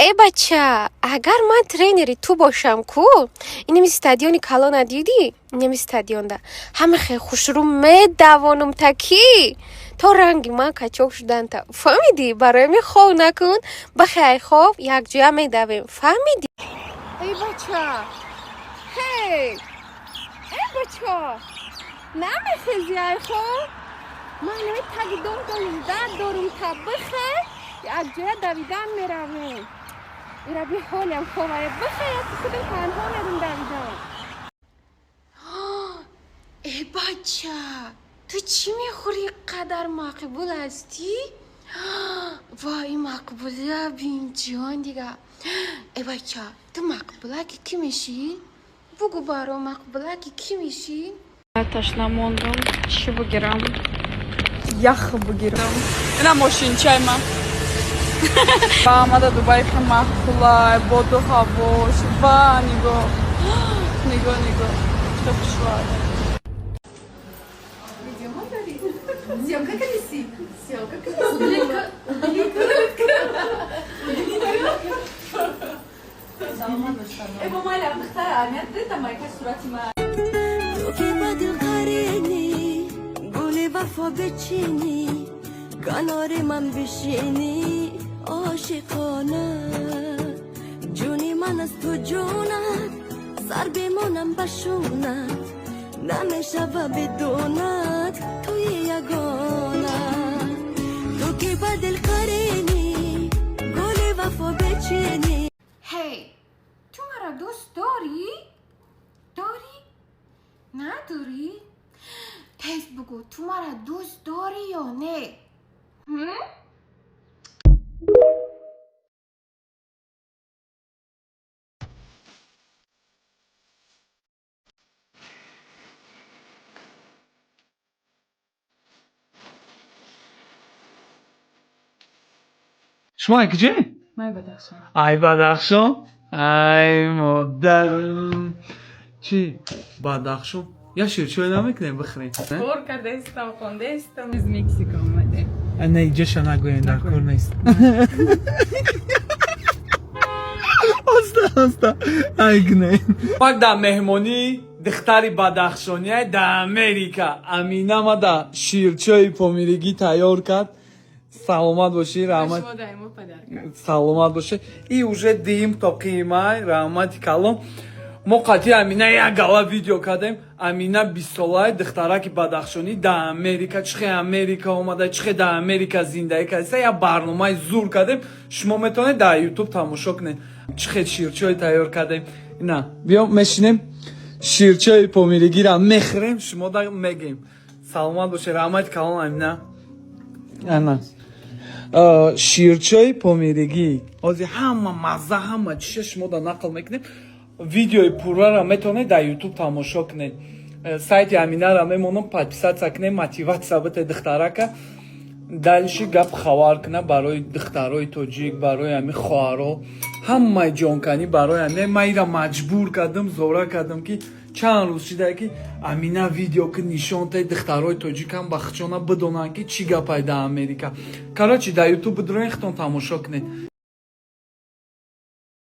Э бача, агар ман тренери ту бошам ку, инами стадиони калона дидӣ, инами стадионда ҳама хел хушрӯ медавонум, та ки то ранги ман качок шуданта, фаҳмидӣ? Барои ми хов накун, бахай, хоб якҷоя медавем, фаҳмидӣ? Эй бача, ҳей, э бача, намехези ай хоб? Ман нами таги домта ждать дорум, та бихе, якҷоя давидан меравем. Ираби ҳолям ховае, бихе, худам танҳо мерум давидан. Э бача, ту чӣ мехӯри, қадар мақбул ҳастӣ? Ва ин мақбулия бинҷон дига. Э бача, ту мақбулаки кӣ мешӣ? Бугу баро, мақбулаки кӣ мешӣ? Ташна мондум, чӣ бигирам? Ях бигирам. Ина мошинчай ма. Ва омада Дубай, ка маъқулай, боду ҳавош. Ва нигоҳ. Нигоҳ, нигоҳ. Чӣ хушвад. Съемка колеси. Съемка колеси. Э, бо майла, духтара, амият дида майка сурати ма. Ту ки ба дил қаринӣ, гули вафо бичинӣ, канори ман бишинӣ ошиқона, ҷони ман аз ту ҷонат, сар бимонам ба шонат, намешава бидонат, туи ягона. Ту ки ба дил қаринӣ, гули вафо бичинӣ. Ҳей, ту маро дӯст дорӣ? Дорӣ, надорӣ? Тез бугӯ, ту маро дӯст дорӣ ё не? Ҳм? Шумо ай куҷое? Май Бадахшон. Ай Бадахшон? Ай модарам. Чӣ? Бадахшон? Я ширчой намекунем бихӯрем? Кор кардаистам, хондаистам, из Мексика омадем. Не, иҷоша нагӯем, дар кор нест. Оста, оста. Ай кунем. Мак дар меҳмонӣ духтари бадахшония дар Америка. Амина ма да ширчои помиригӣ тайёр кард. Саломат бошӣ, раҳмат. Шумо даимо подарка. Саломат бошед. И уже дим то қимай, раҳмати калом. Мо қатъи Амина як гала видео кардем. Амина бистсолаи духтараки бадахшонӣ дар Америка, чихе Америка омада, чихе дар Америка зиндагӣ карда, як барномаи зур кардем. Шумо метавонед дар Ютуб тамошо кунед, чихе ширчой тайёр кардем. Ина биё, мешинем, ширчои помиригира мехӯрем, шумо да мегем. Саломат бошед, раҳмати калом, Амина. Ана ширчои помиригӣ ҳозир ҳама мазза, ҳама чиша шумо да нақл мекунем. Видеои пуррара метавонед дар Ютуб тамошо кунед. Сайти Аминара мемонам, подписаться кунед, мотивация бите духтарака, дальше гап хабар куна барои духтарои тоҷик, барои ҳами хоҳаро, ҳамаи ҷонканӣ барои ҳами. Ман ира маҷбур кардам, зора кардам, ки чанд рӯз шида, ки Амина видео ки нишон таи духтарои тоҷикам ба хичона бидонанд, ки чӣ гапай дар Америка. Короче, дар Ютуб бидроен, хитон тамошо кунед.